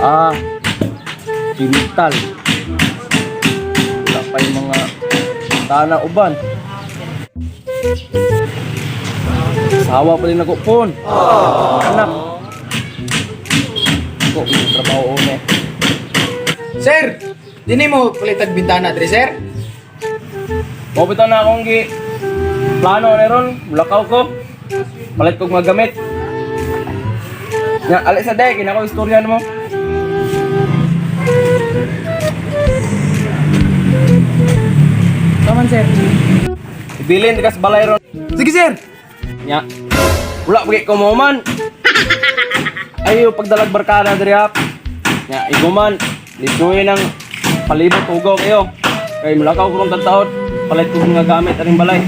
Ah, Quintal. Wala pa yung mga tana uban. Sawa pa din ako pon. Anak. Ko, may trabaho una. Sir, dini mo palitag bintana dre, sir. Mabitaw na akong gi plano na ron, mulakaw ko. Palit kog mga gamit. Nga, alis sa dek, ko istorya mo. Taman, sir. Ibilin ka sa balay ron. Sige, sir. Nya. Wala pagi ko mo man. Ayo pagdalag barkada diri hap. Nya iguman liduy ng palibot ugaw kayo. Kay mulakaw ko rong taon, palit ko mga gamit aning balay.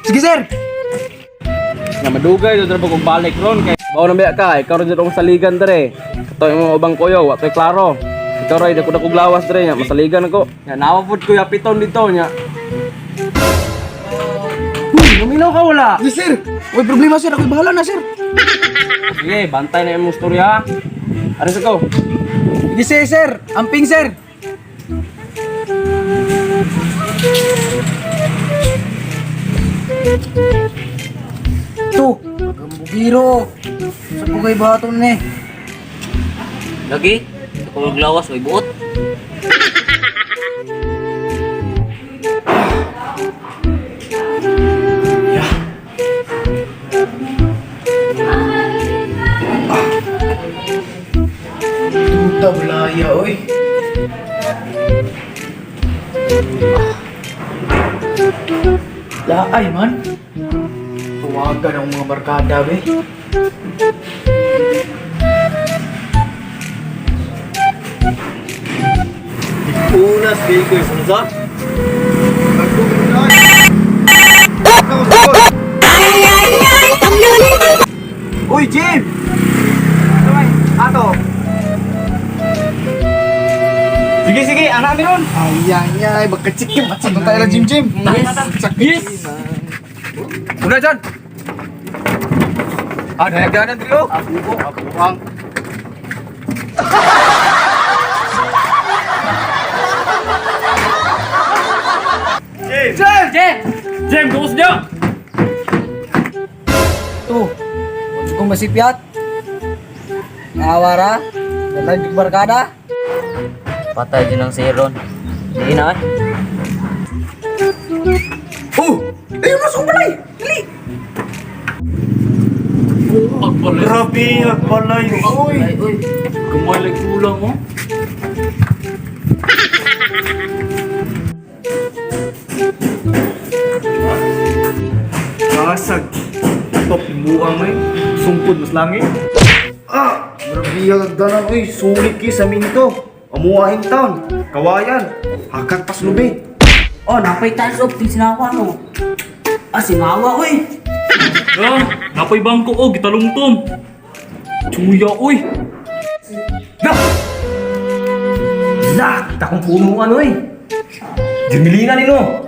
Sige, sir. Nya madugay do diri kog balik ron kay bao na biya ka, ikaw ra jud akong saligan dere. Katoy mo ubang kuyo, wa kay klaro. Ikaw ra dako dako lawas dere nya masaligan ako. Nya nawa pud ko yapiton dito nya. Uy, luminaw ka wala. Sige, sir. May problema, sir. Ako'y bahala na, sir. Sige, bantay na imong istorya ha. Aris ako. Sige, sir, sir. Amping, sir. To, gambugiro. Sa pugay baton ni. Lagi, ako maglawas, may buot. Tuta balaya, oy. Laay man. Tuwagan ang mga barkada, be. Unas kayo sa Uy, Jim! Ato. Sige, sige, anak ni ron. Ay, ay, ay, magkachikim at sa tayo lang, Jim, Jim. Yes! Yes! Una dyan! Ah, nayagdanan dito. Abuo, abuang. Jem! Jem! Jem, bukas niya! To, kung masipyat. Nawara, dalag barkada. Patay din ang seron. Sige na eh. Oh! Ayun, masuk balay! Dali! Grabe, agbalay. Uy! Ay, uy. Gamay lang kulang, oh. Kasag. Top buang eh. Sungkod mas langit. Ah! Grabe ang nagdanan, uy. Sulit kayo sa minto. Amuahin town. Kawayan. Hakat pas lubi. Oh, napay tiles off din sinawa no. Ah, sinawa uy. Ah, napay bangko oh, gitalungtom. Chuya oy. Da! La, kita kong puno ano eh. Jemilina nino.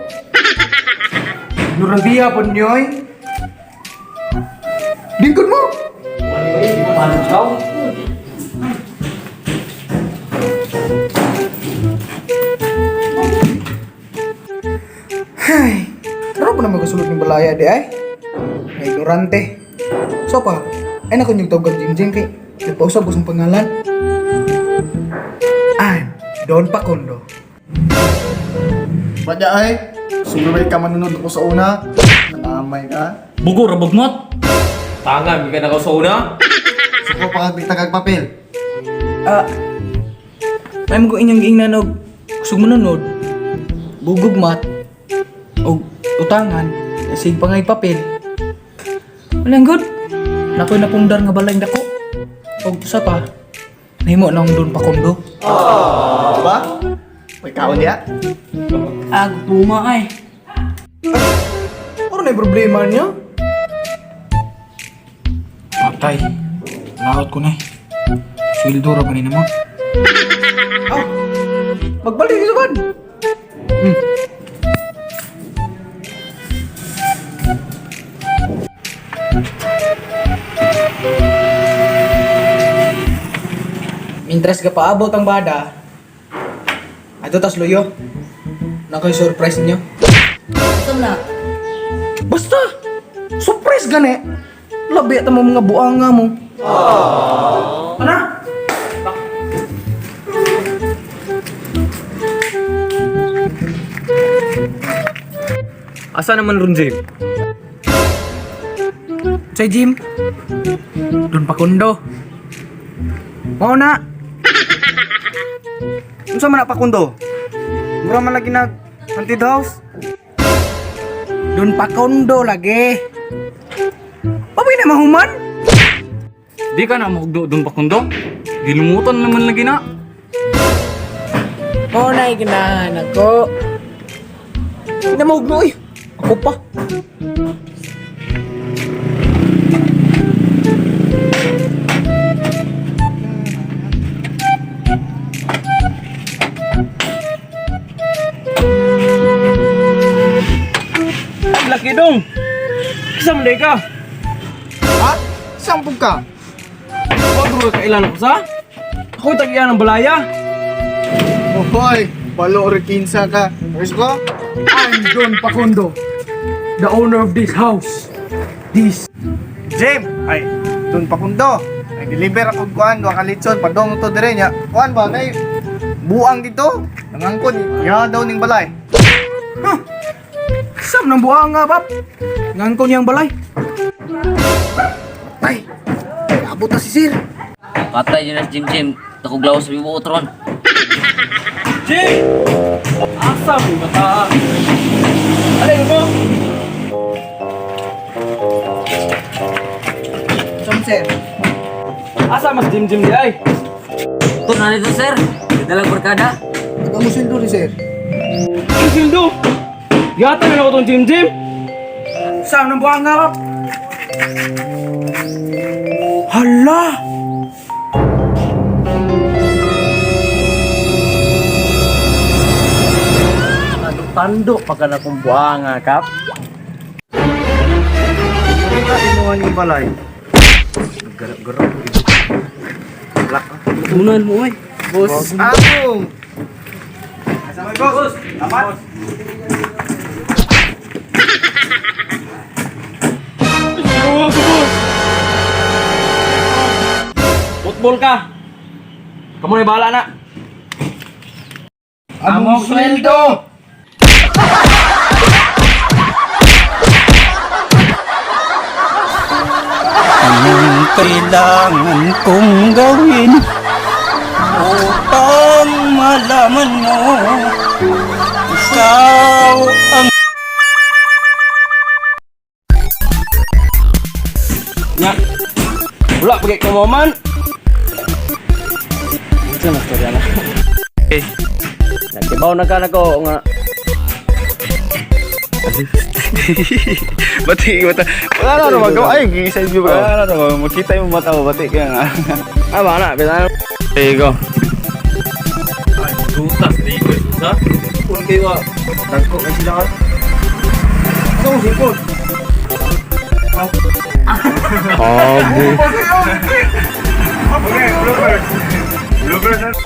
Nurabiya po niyo, oy. Lingkod mo! Malutaw. Ay, pero pa naman kasulot ng balaya di ay. Na ignorante. So pa, ay naku yung tawag Jim Jim kay nagpausap ko sa pangalan. I'm Don Pacondo. Badya ay. Sulubay ka manunod ako sa una. Nanamay ka. Bugo ra bagmat. Tanga, hindi ka na sa una. Suko pa kag papel. Ah, may mga inyong giingnan og kusog manunod, bugugmat, og utangan, sig pangay papel. Walang good. Nakoy napundar nga balay dako. Og usa pa, nahimo na akong Don Pacondo. Diba? May kaon niya? Ah, gutuma ay. Ano na yung problema niya? Patay. Laot ko na eh. Sweldo ra ba ni naman? Ah! Magbalik ka ban! Interest ka paabot ang bada. Ato tas luyo. Nakoy surprise ninyo. Ito na. Basta! Surprise gani! Labi ta mo mga buanga mo. Aww. Ana? Asa naman ron, Jim? Say Jim. Doon pa kundo. Mao na. Unsa man na pakundo? Mura man lagi nag haunted house. Doon pa kondo lagi. Paboy na mahuman. Di ka na mahugdo doon pa kundo. Gilumutan naman lagi na. Mao na ganahan ako. Hindi na mahugno eh. Ako pa. Ay, laki dong. Kisa man day ka. Ha? Sampog ka? Huwag ko kailan ako sa. Ako tagiyan ng balaya. Ohoy, balo or kinsa ka. Ayos ko? I'm Don Pacondo, the owner of this house. This. Jim! Ay, dun pakundo. Ay, deliver ako kuan, duha ka litson, padong to dire nya. Kuan ba nay? Buang dito. Nangangkon, ya daw ning balay. Huh? Sam ng buanga, bab. Ngangko niyang balay. Tay, abot na si sir. Patay yun na si Jim Jim. Nakuglaw sa bibuot ron. Jim! Asa mo bata? Alay mo? Sam, sir. Asa mas Jim Jim di ay? Ito na dito, sir. Dalag barkada. Ito mo sweldo ni sir. Ang sildo! Yata na ako tong Jim Jim! Sam ng buanga, bab. Hala! Tando pa ka na kong buanga, kap. Imuhan yung balay. Garap-garap. Tunan mo, oy. Boss. Ako. Asa may boss? Tapat. Oo, boss! Football ka! Kamu na bahala na! Among sweldo. Anong kailangan kong gawin upang malaman mo ikaw ang Nya! Wala, pagay ko mo man! Ito na storya na. Eh. Nagtibaw na ka na ko nga. Bati mata. Wala na naman magawa. Ay, gigisay mo ba? Wala na naman. Makita yung mata mo bati kaya nga. Ah, bana, bitan. There you go. Ay, dutas di ko sa. Kung kayo ah. Dagko kay sila ka. Ano mo sipon? Abo. Okay, bloopers. Bloopers.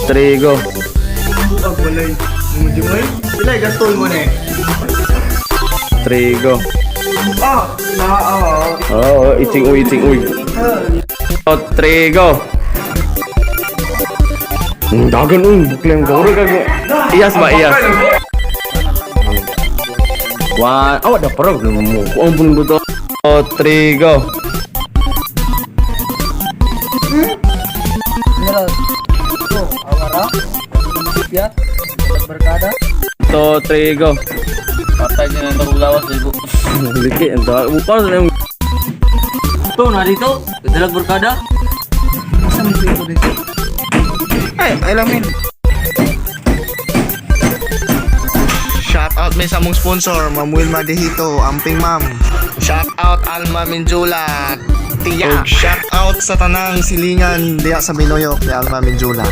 Trigo. Buag balay. Mo jimoy. Pilay gastol mo na eh. Trigo. Ah, na ah. Oo, oh, iting uy, iting uy. Oh, trigo. Ang dagan uy, buklang goro kag. Iyas ba iyas? One, oh, ada parang mo. Ang pun buto. Oh, trigo. Mira, ito, awara, sipyat, barkada. To trigo. Patay yun na nakuglaw sa bibuot. Liki ento. Bukan sa yung Ito na dito. Dalag barkada. Asa mo sweldo ni sir? Ay, alamin. Shout out may sa mong sponsor, Ma'am Wilma Dehito, Amping Ma'am. Shout out Alma Menjula, Tiya. Ug shout out sa tanang silingan diya sa Minoyok ni Alma Menjula.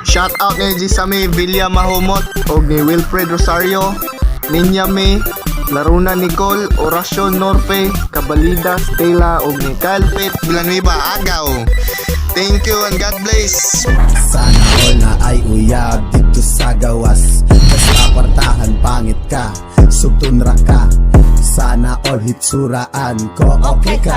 Shout out ni Gisame Villa Mahumot og ni Wilfred Rosario. Ninya May, Laruna Nicole, Oracion Norpe, Cabalida Stella ug ni Kyle Pet Villanueva Agaw. Thank you and God bless. Sana all na ay uyab dito sa gawas. Basta kwartahan, pangit ka, sugtun ra ka. Sana all hitsuraan ko, okay ka.